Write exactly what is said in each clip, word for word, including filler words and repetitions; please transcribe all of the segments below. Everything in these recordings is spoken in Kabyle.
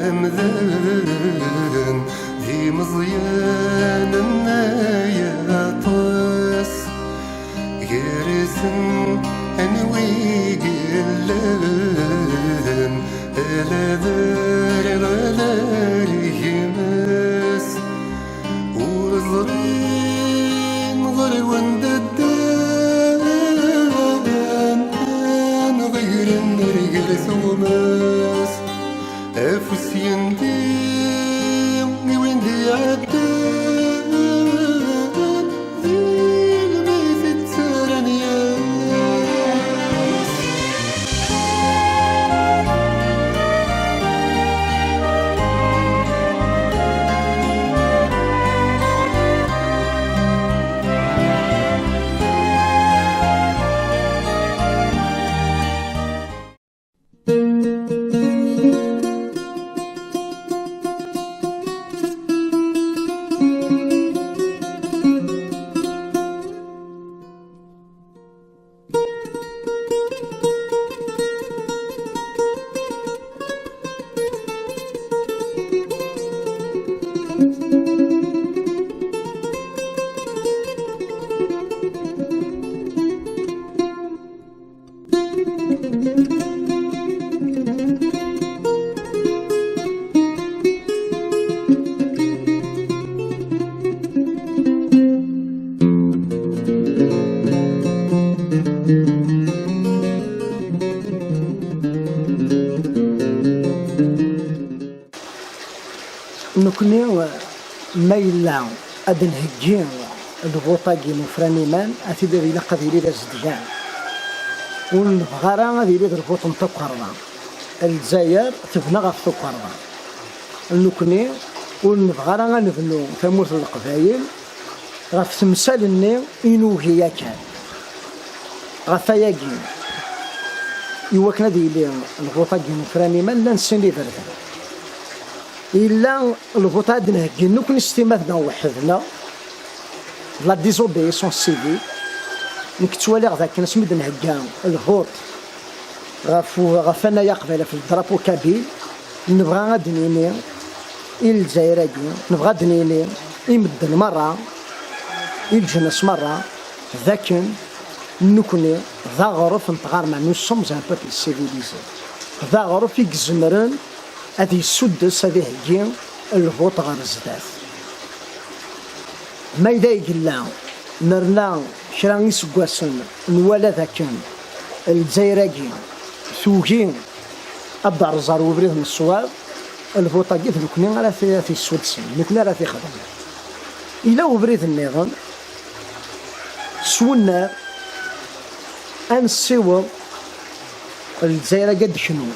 Amdan d imeẓyanen ay aṭas, gar-asen anwi i yellan, ala d arɣal ar gma-s. Ur ẓrin ɣer wanda ddan, neɣ gren ar gar tuɣmas. Afus yendi i win d-iɛeddan, di lmut i ttarran yal ass. Nekkni, ma yella ad d-nheggi lvuṭ-agi n ufran iman, ad t-id ad ilaq ad yili d azedgan. Ur nebɣi ara ad yili d lvuṭ n tukerḍa. Lezzayer tebna ɣef tukerḍa. Nekkni ur nebɣi ara ad nebnu tamurt n Leqbayel ɣef temsal-nni i nugi yakan. Ɣef wayagi, i wakken ad yili lvuṭ-agi n ufran iman, llan sin iberdan. Yella lvuṭ ad d-nheggi nekkni s timat-nneɣ weḥd-neɣ, la désobéissance civile. Nekk ttwaliɣ dakken asmi d-nhegga lvuṭ ɣef, ɣef wannay aqbayli, ɣef le drapeau kabyle, nebɣa ad d-nini i Lezzayer-agi, nebɣa ad d-nini i medden merra, i leǧnas merra, d akken nekkni d aɣref n tɣerma, nous sommes un peuple civilisé, d aɣref i izemren ad yessuddes, ad iheggi lvuṭ ɣer zdat. Ma yella i yella, nerna kra iseggasen, nwala dakken Lezzayer-agi tugi ad d-terreẓ ɣer ubrid n ṣṣwab, lvuṭ-agi d nekkni ara t-, t-yessuddsen, d nekkni ara t-ixedmen. Yella ubrid nniḍen, s unnar, ad nessiweḍ Lezzayer-agi ad d-teknu.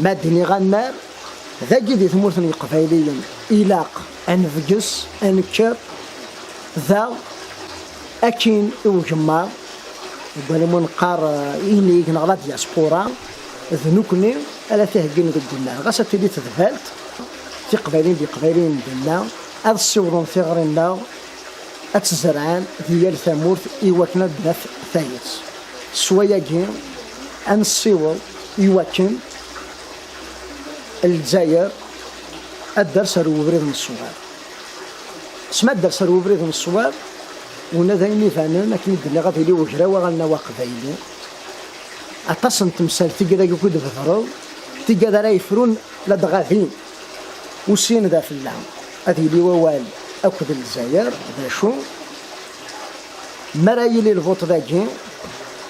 Ma d-iniɣ annar, dagi di tmurt n Yeqbayliyen, ilaq ad nebges, ad nekker daɣ akin i ugemmaḍ, deg walammu neqqar, eh, inig neɣ la diaspora, d nekkni ara t-iheggin deg unnar. Ɣas ad tili tedbalt, Tiqbayliyin d Yeqbayliyen n dinna ad ssiwḍen tiɣri-nneɣ, ad tt-zerɛen di yal tamurt i wakken ad d-naf tayet. S wayagi, ad nessiweḍ i wakken Lezzayer ad d-ters ar ubrid n ṣṣwab. S ma d-ters ar ubrid n ṣṣwab, una d ayen ibanen, akken i d-nniɣ, ad yili ugraw aɣelnaw aqbayli. Aṭas n temsal, tigad-agi akk i d-bedreḍ, tigad ara yefrun ladɣa din. Ussin d afella, ad yili wawal akked Lezzayer, d acu? Mi ara yili lvuṭ dagi,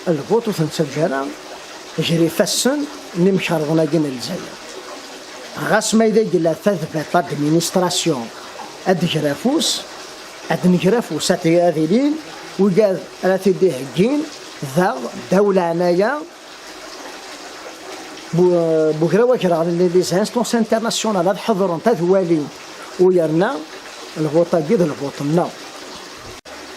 lvuṭ ur t-nettaǧǧa ara gar ifassen n yimkerḍen-agi n Lezzayer. Ɣas ma yella yella tadbalt, l'administration, ad d-ger afus, ad d-nger afus, ad, ad ilin wigad ara t-id-iheggin daɣ ddaw leɛnaya bu-, bugraw agraɣ, les instances internationales ad ḥeḍrent, ad walint, u yerna lvuṭ-agi d lvuṭ-nneɣ.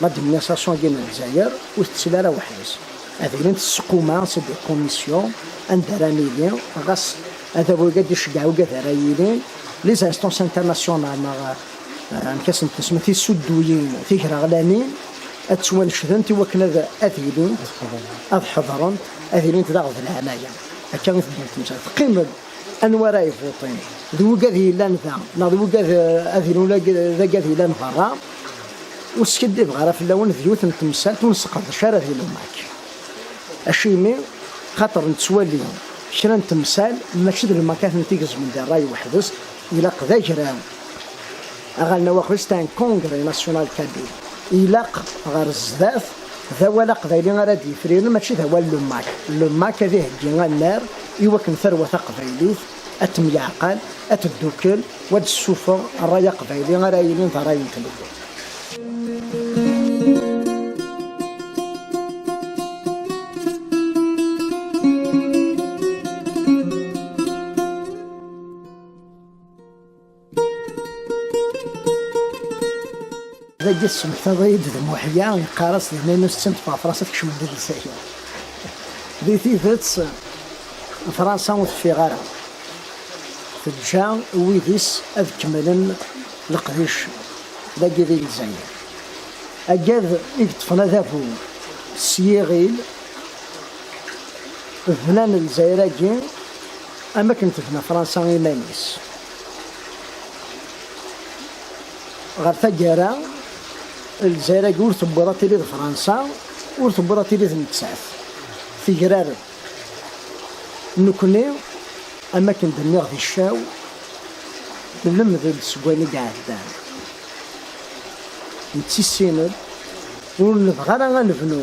L'administration-agi n Lezzayer ur tettili ara weḥd-s. Ad ilint tseqquma, c'est des commissions, anda ara nili, ɣas adabu-agi ad d-iceggeɛ wigad ara yilin, les instances internationales neɣ, eh, amek asent-nsemma, tisudduyin tigraɣlanin, ad ttwancedent i wakken ad, ad ilint, ad ḥeḍrent, ad ilint daɣ d leɛnaya. Akka i teddun temsal. Teqqim-d Anwa ara yvuṭin? D wigad yellan da, neɣ d wigad, eh, ad ilun lag-, d agad yellan berra? Ur skiddibeɣ ara fell-awen, d yiwet n temsalt ur nseqdec ara di lumak. Acimi? Xaṭer nettwali kra n temsal, mačči d lumak ad tent-igezmen di ṛṛay weḥd-s, ilaq d agraw. Aɣalnaw axir, c'est un congrès national kabyle. Ilaq ɣer zdat, d awal aqbayli ara d-yefriren, mačči d awal lumak. Lumak ad iheggi annar i wakken tarwa taqbaylit ad temyeɛqal, ad teddukel, u ad d-tessufeɣ ṛṛay aqbayli ara yilin d ṛṛay n tlelli. Dagi tesmektaḍ-iyi-d d Muḥya, yeqqar-as di mil neuf cent ɣef Fransa tkecmem di Lezzayer. Di tidet, Fransa ur teffiɣ ara. Teǧǧa wid-is ad kemmlen leqdic dagi di Lezzayer. Agad i yeṭṭfen adabu s yiɣil, bnan Lezzayer-agi am akken tebna Fransa iman-is. Ɣer taggara, Lezzayer-agi ur tewwiḍ ad tili d Fransa, ur tewwiḍ ad tili d nettat. Tegrareb. Nekkni, am akken d-nniɣ di ccaw, nlemmed-d seg wayen i iɛeddan. Nettissin-d, ur nebɣi ara ad nebnu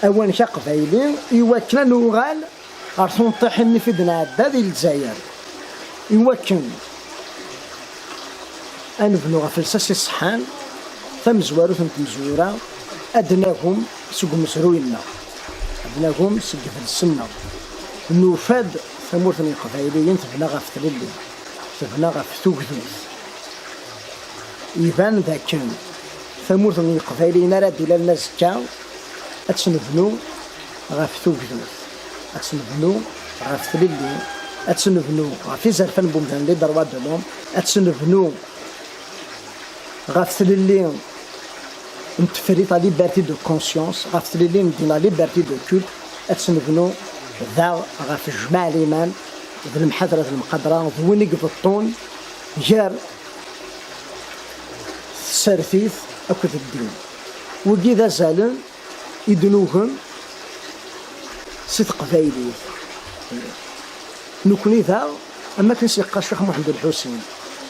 awanek aqbayli i wakken ad nuɣal ɣer tunṭiḥin-nni fi d-nɛedda di Lezzayer, i wakken ad nebnu ɣef lsas iṣeḥḥan, tamezwarut n tmezwura, ad d-nagem seg umezruy-nneɣ, ad d-nagem seg yidles-nneɣ. Nufa-d tamurt n Yeqbayliyen tebna ɣef tlelli, tebna ɣef tugdut. Iban dakken tamurt n Yeqbayliyen ara d-ilalen azekka, ad tt-nebnu ɣef tugdut, ad tt-nebnu ɣef tlelli, ad tt-nebnu ɣef izerfan n wemdan, les droits de l'homme, ad tt-nebnu ɣef tlelli n tefrit, la liberté de conscience, ɣef tlelli n ddin, la liberté de culte, ad tt-nebnu daɣ ɣef jmaɛ liman d lemḥadra d lemqadra, d win i ibeṭṭun gar tsertit akked ddin. Wigi d azalen i d-nugem si teqbaylit. Nekkni daɣ, am akken s-yeqqar Ccix Muḥend Ulḥusin,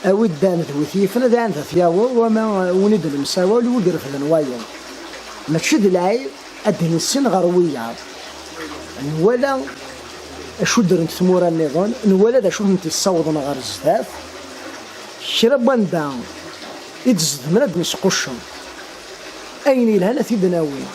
a wi ddan d wi t-yifen, ad ɛand ad t-yaweḍ, wama win i d-nemsawal, wi irefden wayeḍ. Mačči d lɛib ad d-nissin ɣer wiyaḍ. Nwala acu ddrent tmura nniḍen, nwala d acu tent-yessawḍen ɣer zdat. Kra n wanda i d-zedmen ad d-nesquccem. Ayen yelhan ad t-id-nawi.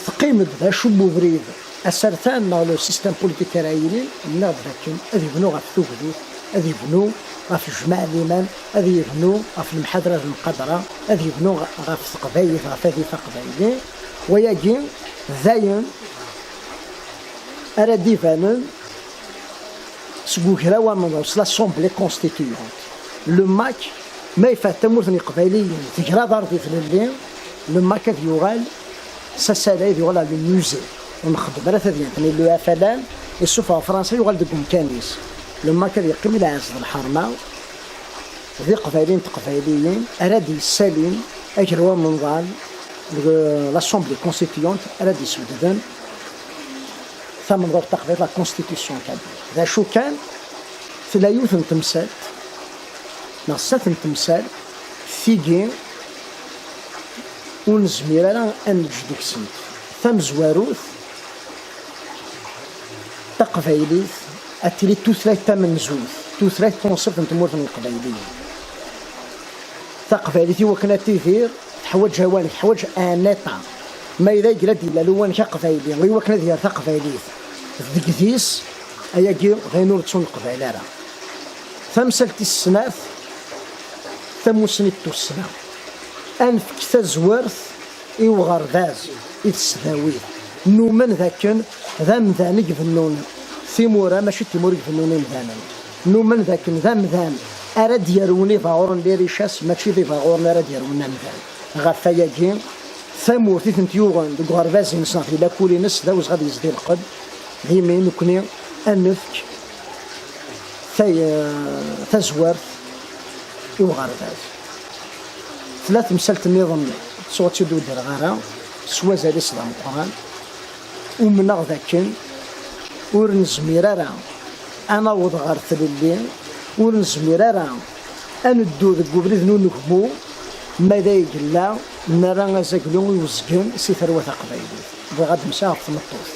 Teqqim-d d acu n ubrid asertan neɣ le système politique ara yilin, nniɣ-d dakken ad yebnu ɣef tugdut, ad yebnu ɣef jmaɛ liman, ad yebnu ɣef lemḥadra d lemqadra, ad yebnu ɣ-, ɣef teqbaylit, ɣef adif aqbayli. Wayagi d ayen ara d-ibanen seg ugraw amenḍaw, s l'Assemblée Constituante. Le MAK, ma yefɛed tamurt n Yeqbayliyen, tegra aḍar di tlelli, le MAK ad yuɣal s asalay, ad yuɣal ɣer le musée. Ur nxeddem ara tadyant-nni, le F L N, isuffeɣ Fransa, yuɣal deg umkan-is. Le MAK ad yeqqim i lɛezz d lḥerma, d Iqbayliyen d Teqbayliyin ara d-yessalin agraw amenḍan deg l'Assemblée Constituante ara d-yesbedden tamenḍawt taqbaylit, la constitution kabyle. D acu kan, tella yiwet n temsalt, neɣ snat n temsal, tigi ur nezmir ara ad neǧǧ deg-sent. Tamezwarut, taqbaylit ad tili d tutlayt tamenzut, tutlayt tunṣibt n tmurt n Leqbayliyen. Taqbaylit i wakken ad tidir, teḥwaǧ awanek, teḥwaǧ un état. Ma yella yella d-yella uwanek aqbayli, i wakken ad yerr taqbaylit deg dis, ayagi d ayen ur ttun Leqbayel ara. Tamsalt tis snat, tamusni n tussna. Ad nefk tazwert i uɣerbaz, i tesdawit. Numen dakken d amdan i ibennun timura, mačči d timura i ibennun imdanen. Numen dakken d amdan ara d-yerwun ibaɣuren, les richesses, mačči d ibaɣuren ara d-yerwun amdan. Ɣef wayagi, tamurt i tent-yuɣen deg uɣerbaz-ines neɣ di lakul-ines, d awezɣi ad yezdi lqedd. D imi nekni ad nefk tay- tazwart i uɣerbaz. Tella temsalt nniḍen, ttuɣ-tt-id ur ddreɣ ara, s wazal-is d ameqqran. Umneɣ d akken ur nezmir ara ad naweḍ ɣer tlelli, ur nezmir ara ad neddu deg ubrid n unegmu, ma d ay yella nerra azaglu i uzgen si terwa taqbaylit. Bɣiɣ ad d-msaɣ ɣef tmeṭṭut.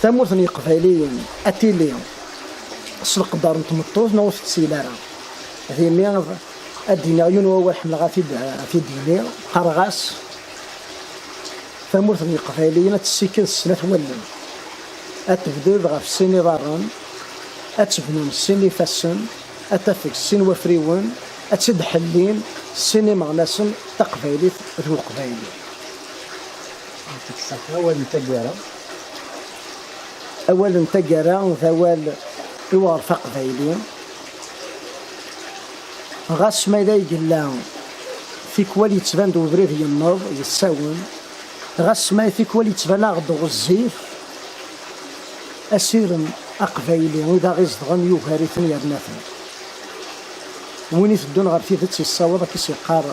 Tamurt n Yeqbayliyen ad tili s leqder n tmeṭṭut neɣ ur tettili ara? D imi ad d-iniɣ yiwen wawal ḥemmleɣ ad t-id-, ad t-id-iniɣ, qqareɣ-as: tamurt n Yeqbayliyen ad tessiked s snat wallen, ad tebded ɣef sin iḍarren, ad tebnun s sin ifassen, ad tafeg s sin wafriwen, ad tt-id-ḥellin s sin imeɣnasen, taqbaylit d uqbayli. Awal n taggara. Awal n taggara d awal i uɣref aqbayli. Ɣas ma yella yella tikwal yettban-d ubrid yenneḍ, yessawen, ɣas ma tikwal yettban-aɣ-d ɣezzif, asirem aqbayli i d aɣ-izedɣen yugar-iten yerna-ten. Win iteddun ɣer tidet yessaweḍ, akka i s-yeqqar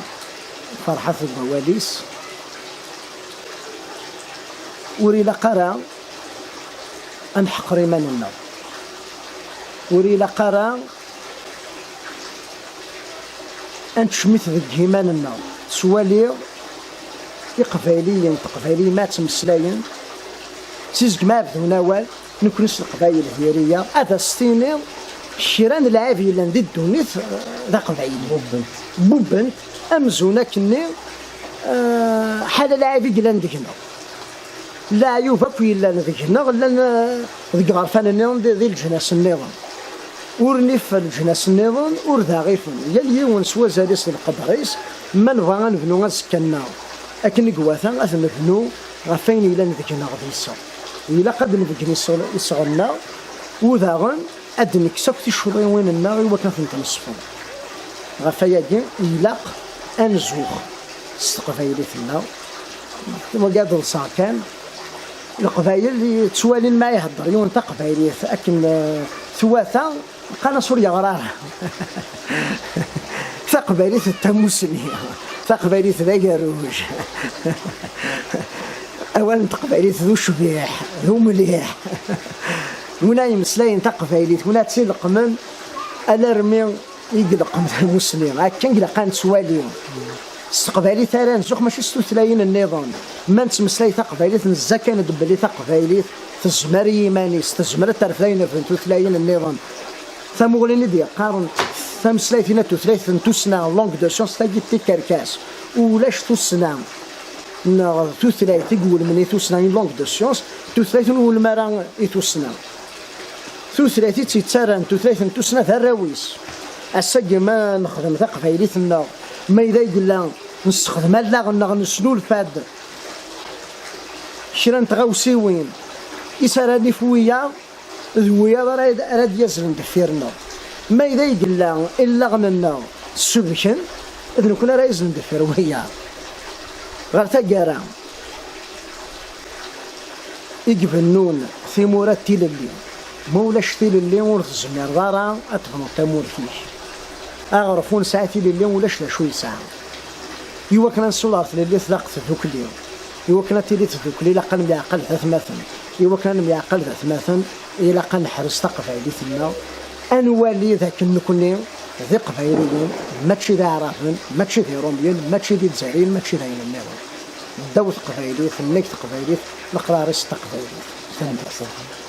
Ferḥat deg wawal-is, ur ilaq ara ad nḥeqer iman-nneɣ. Ur ilaq ara ad nettcemmit deg yiman-nneɣ. Ttwaliɣ Iqbayliyen, Teqbayliyin ma ttmeslayen, si zegmi ɛebden awal, nekkni s Leqbayel diri-yaɣ, ad as-tiniḍ kra n lɛib yellan di ddunit, eh, d aqbayli. Bubbent. Bubbent, amzun akkenni, eh, ḥala lɛib i yellan deg-neɣ. Leɛyub akk yellan deg-neɣ, llan, eh, deg iɣerfan-nniḍen, di, di leǧnas-nniḍen. Ur nif leǧnas-nniḍen, ur d aɣ-ifen. Yal yiwen s wazal-is d lqedr-is, ma nebɣa ad nebnu azekka-nneɣ akken i iwata, ad nebnu ɣef wayen yellan deg-neɣ d iseɣ. Ilaq ad nbeggen iseɣ-, iseɣ-nneɣ, u daɣen ad d-nekkes akk ticuḍiwin-nneɣ i wakken ad tent-nesfeḍ. Ɣef wayagi, ilaq ad nzux s teqbaylit-nneɣ. Wagi ad ḍseɣ kan, Leqbayel ttwalin ma ihedder yiwen taqbaylit akken, eh, twata, qqaren-as ur yeɣri ara. Taqbaylit d tamusni, taqbaylit d agerruj. Awal n teqbaylit d ucbiḥ, d umliḥ. Win ay imeslayen taqbaylit, win ad tt-ileqqmen, alarmi i ileqqem tamusni. Akken ilaq ad nettwali. S teqbaylit ara nzux, mačči s tutlayin nniḍen. Ma nettmeslay taqbaylit, nezza kan-d belli taqbaylit tezmer i yiman-is, tezmer ad terfed ayen refden tutlayin nniḍen. Tamuɣli-nni d-yeqqaren tameslayt-inna d tutlayt n tussna, langue de science, tagi d tikerkas. Ulac tussna neɣ tutlayt i iwulmen i tussna, une langue de science, tutlayt ur nwulem ara i tussna. Tutlayt i tt-yettarran d tutlayt n tussna d arraw-is. Ass-agi ma nexdem taqbaylit-nneɣ, ma yella yella nessexdem allaɣ-nneɣ, nesnulfa-d kra n tɣawsiwin i s ara nif wiyaḍ, d wiyaḍ ara, ara d-yazlen deffir-nneɣ. Ma yella yella illaɣen-nneɣ subken, d nekkni ara yazlen deffir wiyaḍ. Ɣer taggara i ibennun timura d tilelli. Ma ulac tilelli, ur tezmireḍ ara ad tebnuḍ tamurt-ik. Aɣref ur nesɛi tilelli, ulac d acu yesɛa. I wakken ad nsul ɣer tlelli, tlaq tdukli. I wakken ad tili tdukli, ilaq ad nemyeɛqal d atmaten. I wakken ad nemyeɛqal d atmaten, ilaq ad neḥrez taqbaylit-nneɣ, ad nwali d akken nekkni d Iqbayliyen, mačči d Aɛraben, mačči d Irumyen, mačči d Izzayriyen, mačči d ayen nniḍen. Ddaw teqbaylit, nnig teqbaylit, leqrar-is d taqbaylit. Tanemmirt.